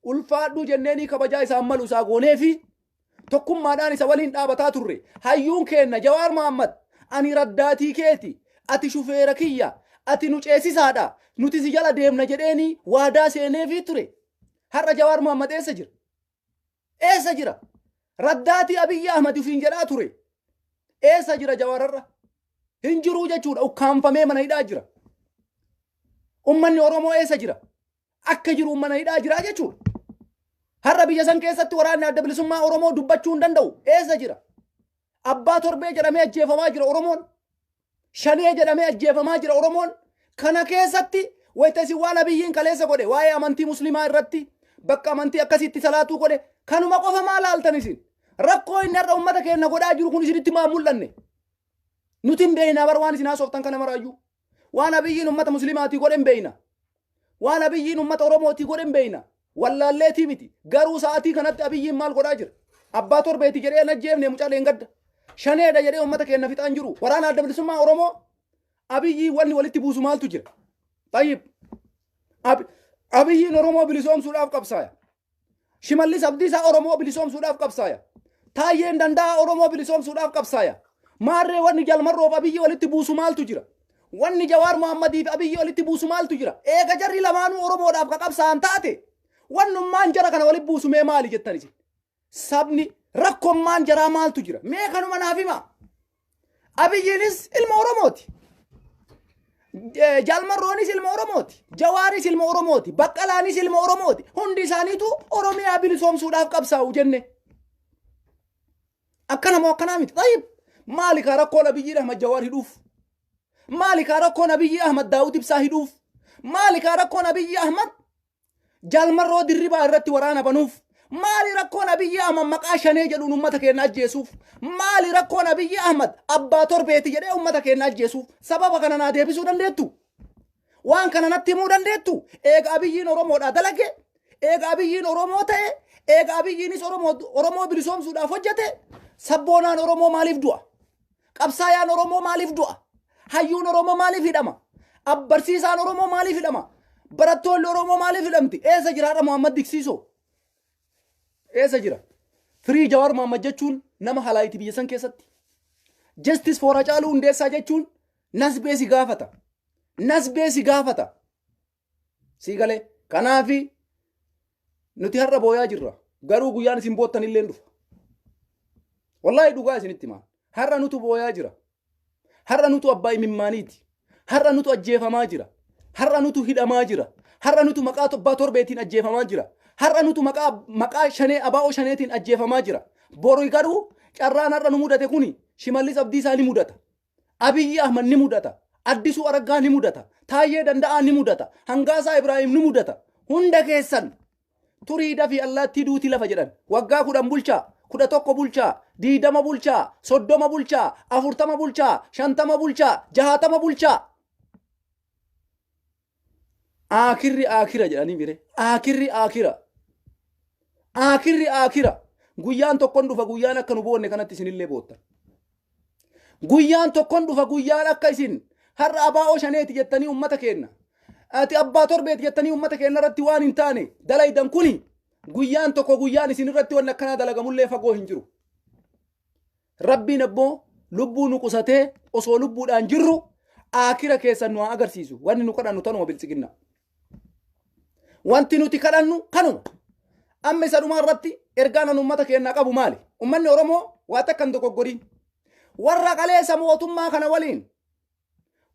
ulfaadhuu jenneenii kabajaa isaan malu isaa goonee fi tokkummaadhaan isa waliin dhaabataa turre. Hayyuun keenna Jawaar Mahaammad, ani raddaatii keeti, ati shufeera kiyya, ati nu ceesisaadha, nuti si jala deemna jedheenii waadaa seeneefii ture. Har'a Jawaar Mahaammad eessa jira? Eessa jira? Raddaatii Abiyyi Ahmad ofiin jedhaa ture. Eessa jira Jawaararra? Hin jiruu jechuudha. Ukkaanfamee mana hidhaa jira. Ummanni Oromoo eessa jira? Akka jiru mana hidhaa jira jechuudha. Har'a biyya san keessatti waraanni Adda Bilisummaa Oromoo dubbachuu hin danda'u. Eessa jira? Abbaa torbee jedhamee ajjeefamaa jira Oromoon. Shanee jedhamee ajjeefamaa jira Oromoon. Kana keessatti wayita isin waan Abiyyiin kaleessa godhe, waa'ee amantii Muslimaa irratti bakka amantii akkasiitti salaatuu godhe, kanuma qofa maa laaltan isin? Rakkoo inni har'a uummata keenya godhaa jiru kun isinitti maa mul'anne? Nuti hin beeknaa bar waan isin haasoftan kana maraayyuu. Waan Abiyyiin uummata Muslimaatii godhe hin beekna. Waan Abiyyiin uummata Oromootii godhe hin beekna. Wallaalleetii miti. Garuu sa'aatii kanatti Abiyyiin maal godhaa jira? Abbaa torbeeti jedhee hin ajjeefne mucaa leengadda. Shaneedha jedhee uummata keenya fixaan jiru. Waraana Adda Bilisummaa Oromoo Abiyyiin wanni walitti buusu maaltu jira? Tayyib. Abiyyiin Oromoo bilisoomsuudhaaf qabsaaya. Shimallis Abdiisaa Oromoo bilisoomsuudhaaf qabsaaya. Taayyeen Danda'aa Oromoo bilisoomsuudhaaf qabsaaya. Maarree wanni Jalmarroof Abiyyi walitti buusu maaltu jira? Wanni Jawaar Mohammadii fi Abiyyi walitti buusu maaltu jira? Eega jarri lamaanuu Oromoodhaaf ka qabsaa'an taate, wannummaan jara kana walitti buusu mee maali jettan isin? Sabni rakkommaan jaraa maaltu jira? Mee kanuma naaf himaa. Abiyyiinis ilma Oromooti. Jaalmarroonis ilma Oromooti. Jawaaris ilma Oromooti. Baqqalaanis ilma Oromooti. Hundi isaaniitu Oromiyaa bilisoomsuudhaaf qabsaa'u jenne. Akkana moo akkanaa miti? Tayyib. Maali kaa rakkoon Abiyyiin Ahmad Jawaar hidhuuf? Maali kaa rakkoon Abiyyi Ahmad Daawud Ibsaa hidhuuf? Maali kaa rakkoon Abiyyi Ahmad Jaalmarroo Dirribaa irratti waraana banuuf? Maali rakkoon Abiyyi Ahmad maqaa Shanee jedhuun uummata keenya ajjeesuuf? Maali rakkoon Abiyyi Ahmad abbaa torbeeti jedhee uummata keenya ajjeesuuf? Sababa kana naa deebisuu dandeettu? Waan kana natti himuu dandeettu? Eega Abiyyiin Oromoodhaa dalage, eega Abiyyiin Oromoo ta'e, eega Abiyyiinis Oromoo bilisoomsuudhaaf hojjete, sabboonaan Oromoo maaliif du'a? Qabsaayaan Oromoo maaliif du'a? Hayyuun Oromoo maaliif hidhama? Barsiisaan Oromoo maaliif hidhama? Barattoonni Oromoo maaliif hidhamti? Eessa jira har'a Muhammad Diksiisoo? Eessa jira? Free Jawaar Muhammad jechuun nama halaayiti biyya san keessatti. Justice for Hacaaluu Hundeessaa jechuun nasbee si gaafata. Nasbee si gaafata. Sii galee. Kanaafi nuti har'a booyaa jirra. Garuu guyyaan isin boottan illee dhufa. Wallaahi dhugaa isinitti himaa. Har'a nutu booyaa jira. Har'a nutu abbaa imimmaaniiti. Har'a nutu ajjeefamaa jira. Har'a nutu hidhamaa jira. Har'a nutu maqaa abbaa torbeetiin ajjeefamaa jira. Har'a nutu maqaa Shanee, abaa'oo Shaneetiin ajjeefamaa jira. Boru garuu carraan har'a nu mudate kuni Shimallis Abdiisaa ni mudata. Abiyyi Ahmad ni mudata. Addisuu Araggaa ni mudata. Taayyee Danda'aa ni mudata. Hangaasaa Ibraahim ni mudata. Hunda keessan turii dafii allaattii duuti lafa jedhan. Waggaa 10 bulchaa, 11 bulchaa, 20 bulchaa, 30 bulchaa, 40 bulchaa, 50 bulchaa, 60 bulchaa. Aakirri aakira jedhanii mire. Aakirri aakira. Aakirri aakira. Guyyaan tokkon dhufa, guyyaan akka nu boonne kanatti isinillee boottan. Guyyaan tokkon dhufa, guyyaan akka isin har'a abaa'oo Shaneeti jettanii uummata keenna, ati abbaa torbeeti jettanii uummata keenya irratti waan hin taane dalaydan kuni, guyyaan tokko guyyaan isin irratti wanni akkanaa dalagamullee fagoo hin jiru. Rabbiin ammoo lubbuu nu qusatee osoo lubbuudhaan jirru aakira keessan nu haa agarsiisu. Wanni nu kadhannu tanuma, Biltsiginna. Wanti nuti kadhannu kanuma. Amma isa dhumaa irratti ergaan an uummata keenyaa qabu maali? Uummanni Oromoo waa takka hin dogoggoriin. Warra kaleessa mootummaa kana waliin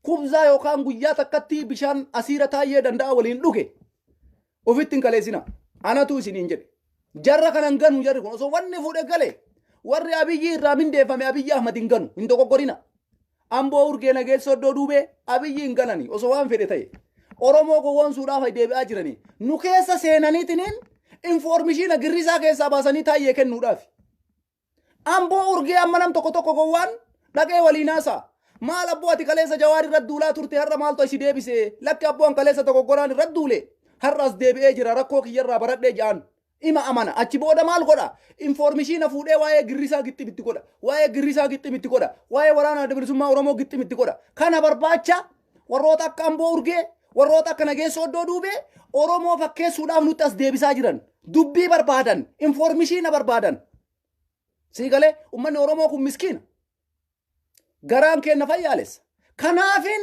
kubzaa yookaan guyyaa takkatti bishaan asiira Taayyee Danda'a waliin dhuge ofitti hin kaleessina. Anatu isiniin jedhe. Jarra kana hin ganu jarri kun osoo wanni fuudhe gale, warri Abiyyi irraa mindeeffame Abiyyi Ahmad hin ganu, hin dogoggorina. Amboo Urgee, Nageessoo, iddoo duubee Abiyyi hin ganani osoo waan fedhe ta'e. Oromoo gowwoomsuudhaaf deebi'aa jiranii. Nu keessa seenaniitiniin Information Girrisaa keessaa baasanii Taayyee kennuudhaaf. Amboo Urgee amma nam tokko tokko gowwaan dhaqee waliin haasa'a. Maal abboo, ati kaleessa Jawaar irra duulaa turte, har'a maaltu asi deebise? Lakki abboo, an kaleessa dogoggoraan irra duule, har'as deebi'ee jira, rakkoo kiyyarraa baradhee ja'an. Ima amana. Achi booda maal godha? Information fuudhee waa'ee Girrisaa gixximitti godha. Waa'ee Girrisaa gixximitti godha. Waa'ee waraana Adda Bilisummaa Oromoo gixximitti godha. Kana barbaacha warroota akka Amboo Urgee, warroota akka Nageessoo Oddoo Duubee Oromoo fakkeessuudhaaf nutti as deebisaa jiran. Dubbii barbaadan, information barbaadan. Sii galee, uummanni Oromoo kun miskiina. Garaan keenya fayyaalessa. Kanaafin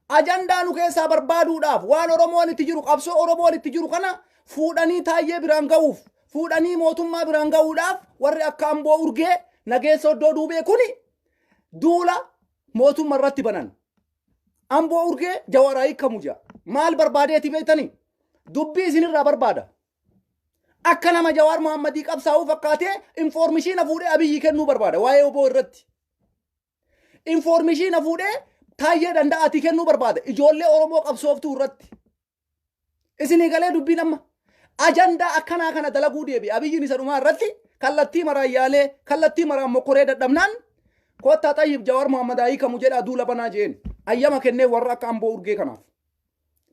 ajandaa nu keessaa barbaaduudhaaf waan Oromoon itti jiru, qabsoo Oromoon itti jiru kana fuudhanii Taayyee biraan ga'uuf, fuudhanii mootummaa biraan ga'uudhaaf warri akka Amboo Urgee, Nageessa Oddoo Duubee kuni duula mootummaa irratti banan. Amboo Urgee Jawaar hiikamu jira. Maal barbaadeeti beektanii? Dubbii isinirraa barbaada. Akka nama Jawaar Muhammadii qabsaa'uu fakkaatee information fuudhee Abiyyi kennuu barbaada waa'ee oboo irratti. Information fuudhee Taayyee Danda'aatii kennuu barbaada ijoollee Oromoo qabsooftuu irratti. Isinii galee dubbiin amma? Ajandaa akkanaa kana dalaguu deebi. Abiyyiin isa dhumaa irratti kallattii maraan yaalee, kallattii maraan mokkoree dadhabnaan, "Kottaa xayyib, Jawaar Muhammad hiikamu jedhaa duula banaa" jeen. Ayyama kennee warra akka Amboo Urgee kanaaf.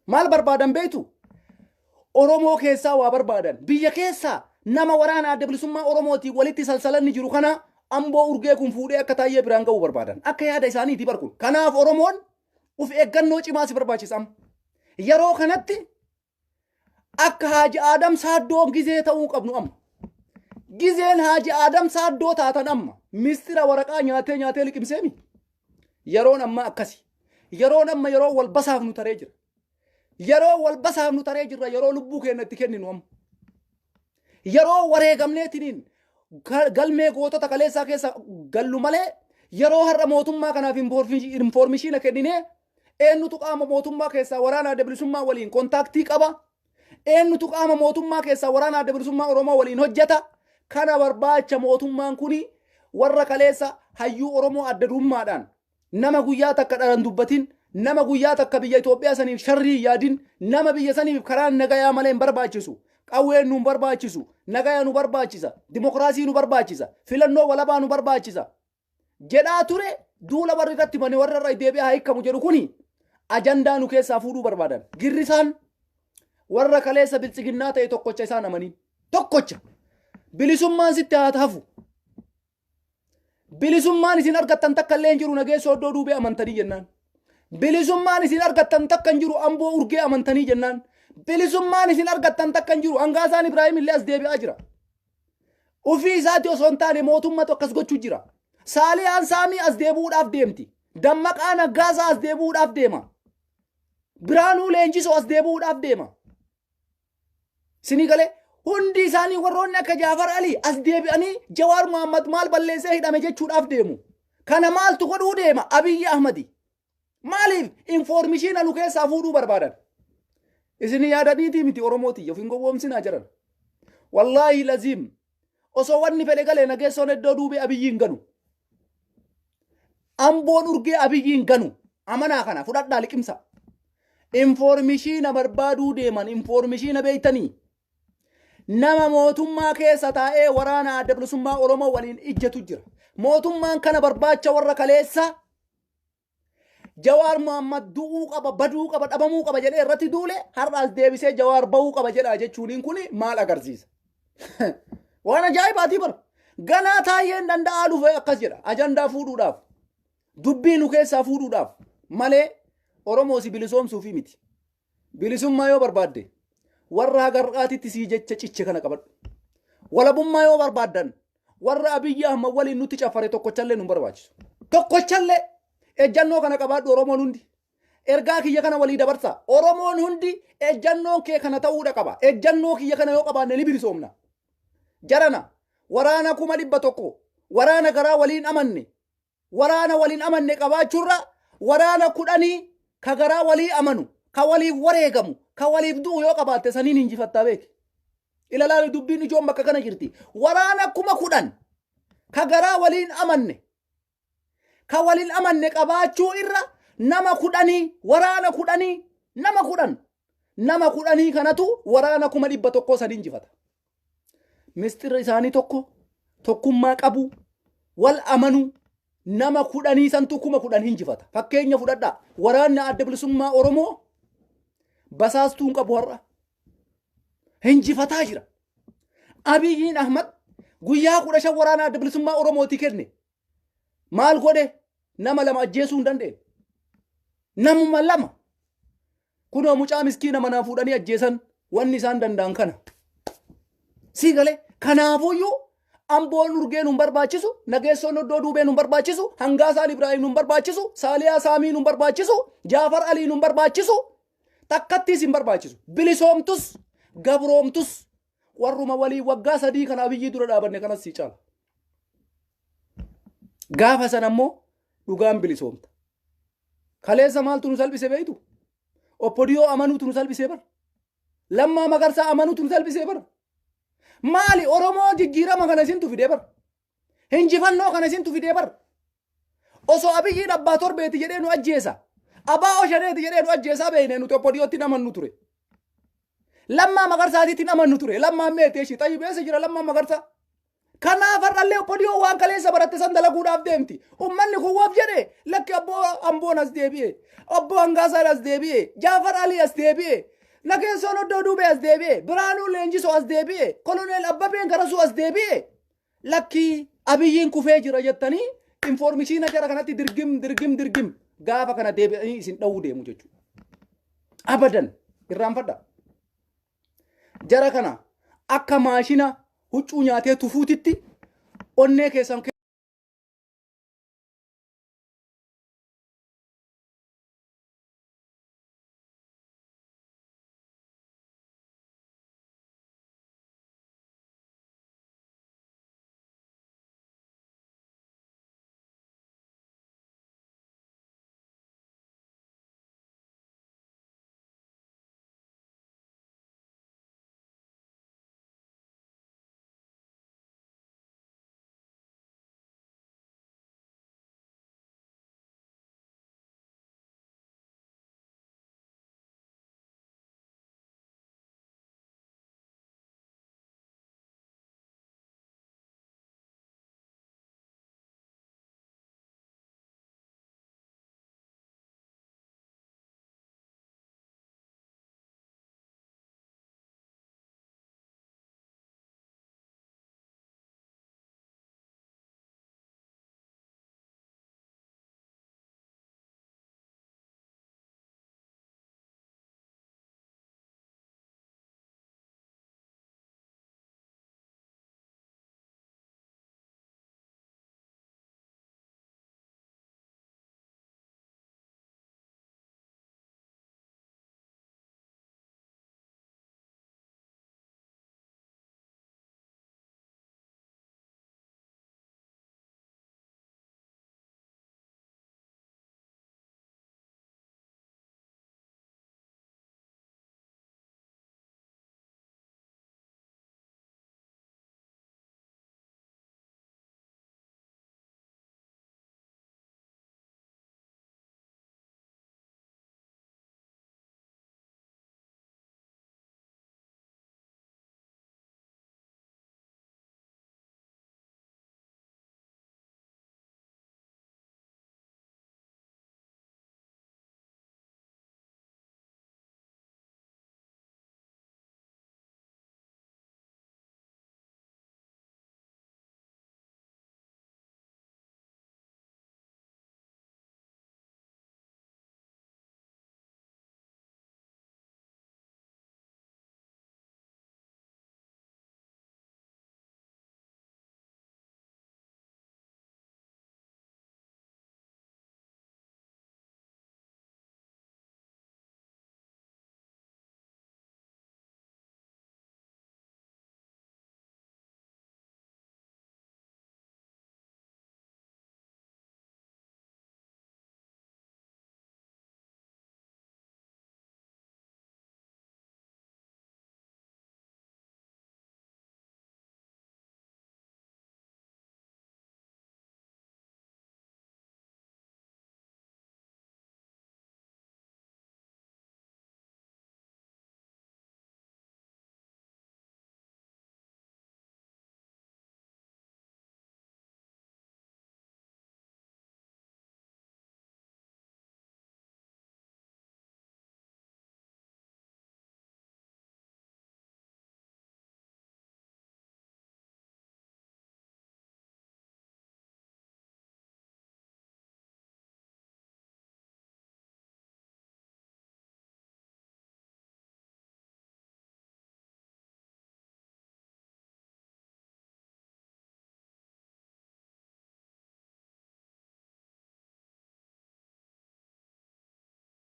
Maal barbaadan beektu? Oromoo keessaa waa barbaadan. Biyya keessaa nama waraana Adda Bilisummaa Oromootiin walitti salsalanni jiru kana Amboo Urgee kun fuudhee akka Taayyee biraan ga'uu barbaadan. Akka yaada isaaniiti bar kun. Kanaaf Oromoon uf eeggannoo cimaa si barbaachisa amma. Yeroo kanatti akka Haaji Aadam Saaddoo gizee ta'uu qabnu amma. Gizeen Haaji Aadam Saaddoo taatan amma mistira waraqaa nyaatee nyaatee liqimseemi. Yeroon amma akkasi. Yeroon amma yeroo wal basaafnu taree jira. Yeroo wal basaafnu taree jirra, yeroo lubbuu keenya itti kenninu amma. Yeroo wareegamneetiniin galmee gootota kaleessaa keessa gallu malee, yeroo har'a mootummaa kanaaf information kenninee, eenyutu qaama mootummaa keessaa waraana Adda Bilisummaa waliin contact qaba? Eenyutu qaama mootummaa keessaa waraana Adda Bilisummaa Oromoo waliin hojjeta? Kana barbaacha mootummaan kuni warra kaleessa hayyuu Oromoo adda durummaadhaan, nama guyyaa takka dharan dubbatin, nama guyyaa takka biyya Itoophiyaa saniif sharrii hin yaadin, nama biyya saniif karaan nagayaa malee hin barbaachisu, qawween nu hin barbaachisu, nagaya nu barbaachisa, dimokiraasii nu barbaachisa, filannoo walabaa nu barbaachisa jedhaa ture, duula warri irratti bane, warra irra deebi'aa haa hiikamu jedhu kuni ajandaa nu keessaa fuudhuu barbaadan. Girrisaan warra kaleessa Biltsiginnaa ta'e tokkocha isaan amaniin. Tokkocha. Bilisummaan sitti haa hafu. Bilisummaan isin argattan takka illee hin jiru Nageessa Oddoo Duubee amantanii jennaan. Bilisummaan isin argattan takka hin jiru Amboo Urgee amantanii jennaan. Bilisummaan isin argattan takka hin jiru. Hangaasaan Ibraahim illee as deebi'aa jira. Ufii isaatti osoo hin taane mootummatu akkas gochuu jira. Saaliyaan Saamii as deebi'uudhaaf deemti. Dammaqaa Naggaasaa as deebi'uudhaaf deema. Biraanuu Leenjisoo as deebi'uudhaaf deema. Sinii galee, hundi isaanii warroonni akka Jaafar Alii as deebi'anii Jawaar Muhammad maal balleessee hidhame jechuudhaaf deemu. Kana maaltu godhuu deema? Abiyyi Ahmadi. Maaliif information nu keessaa fuudhuu barbaadan? Isin yaadaniitii miti, Oromooti of hin gowwoomsinaa jiran. Wallaahi laziim, osoo wanni fedhe galee, Nageessoon Iddoo Duubee Abiyyi hin ganu. Amboon Urgee Abiyyi hin ganu. Amanaa, kana fudhadhaa liqimsa. Information barbaaduu deeman. Information beeytanii? Nama mootummaa keessa taa'ee waraana Adda Bilisummaa Oromoo waliin ijjatu jira. Mootummaan kana barbaacha warra kaleessa Jawaar Muhammad du'uu qaba, baduu qaba, dhabamuu qaba jedhee irratti duule har'aas deebisee Jawaar bahuu qaba jedha jechuuniin kun maal agarsiisa? Waan ajaa'ibaatii bara. Ganaa Taayyeen Danda'aa dhufe akkas jedha. Ajandaa fuudhuudhaaf. Dubbii nu keessaa fuudhuudhaaf malee Oromoo si bilisoomsuufi miti. Bilisummaa yoo barbaadde warra hagar'aatitti sii jecha ciche kana qabadhu. Walabummaa yoo barbaaddan warra Abiyyi Ahmad waliin nutti caffare tokkochallee nu barbaachisu. Tokkochallee ejjannoo kana qabaadhu, Oromoon hundi. Ergaa kiyya kana walii dabarsa. Oromoon hundi ejjannoon kee kana ta'uudha qaba. Ejjannoo kiyya kana yoo qabaanne ni bilisoomna. Jarana, waraana 100,000, waraana garaa waliin amanne, waraana waliin amanne qabaachuurra, waraana 10 ka garaa walii amanu, ka waliif wareegamu, ka waliif du'u yoo qabaatte saniin injifattaa beeki. Ilalaali, dubbiin ijoon bakka kana jirti. Waraana 10,000 ka garaa waliin amanne, ka waliin amanne qabaachuu irra, nama 10, waraana 10, nama 10, nama 10 kanatu waraana 100,000 saniin injifata. Mistira isaanii tokko tokkummaa qabu, wal amanuu, nama kudhanii santu 10,000 hinjifata. Fakkeenya fudhadhaa. Waraanni Adda Bilisummaa Oromoo basaastuu hin qabu har'a. Hinjifataa jira. Abiyyiin Ahmad guyyaa 15 waraana Adda Bilisummaa Oromootii kenne. Maal godhe? Nama lama ajjeesuu hin dandeenye. Namuma lama. Kunoo mucaa miskiina manaa fuudhanii ajjeesan wanni isaan danda'an kana. Sii galee kanaafuyyuu Amboon Urgee nun barbaachisu, Nageessoon Oddoo Duubee nun barbaachisu, Hangaasaan Ibraahim nun barbaachisu, Saaliyaa Saamii nun barbaachisu, Jaafar Alii nun barbaachisu, takkattiis hin barbaachisu. Bilisoomtus, gabroomtus, warruma walii waggaa 3 kana Abiyyii dura dhaabanne kanas sii caala. Gaafa sana immoo dhugaan bilisoomta. Kaleessa maaltu nu salphise beektu? Oppodiyoo amanuutu nu salphisee bar. Lammaa Magarsaa amanuutu nu salphisee bar. Maali Oromoo jijjiirama kana isintu fidee bar. Hinjifannoo kana isintu fidee bar. Osoo Abiyyiin abbaa torbeeti jedhee nu ajjeesa. Abaa Oshaneeti jedhee nu ajjeesaa beekne nuti Oppodiyootti hin amannu ture. Lammaa Magarsaatiitti hin amannu ture. Lammaan meeti ishii xayyib eessa jira Lammaan Magarsaa? Kanaaf har'allee Oppodiyoo waan kaleessa baratte san dalaguudhaaf deemti. Ummanni kun waf jedhe lakki abboo Amboon as deebi'e. Obbo Hangaasaan as deebi'e. Jaafar Alii as deebi'e. Nageessoon Oddoo Duubee as deebi'e. Biraanuu Leenjisoo as deebi'e. Koloneel Abbabeen Garasuu as deebi'e. Lakkii Abiyyiin kufee jira jettanii informishiina jara kanatti dirgim dirgim dirgim gaafa kana deebi'anii isin dha'uu deemu jechuudha. Abadan irraanfadha. Jara kana akka maashina huccuu nyaatee tufuutitti onnee keessan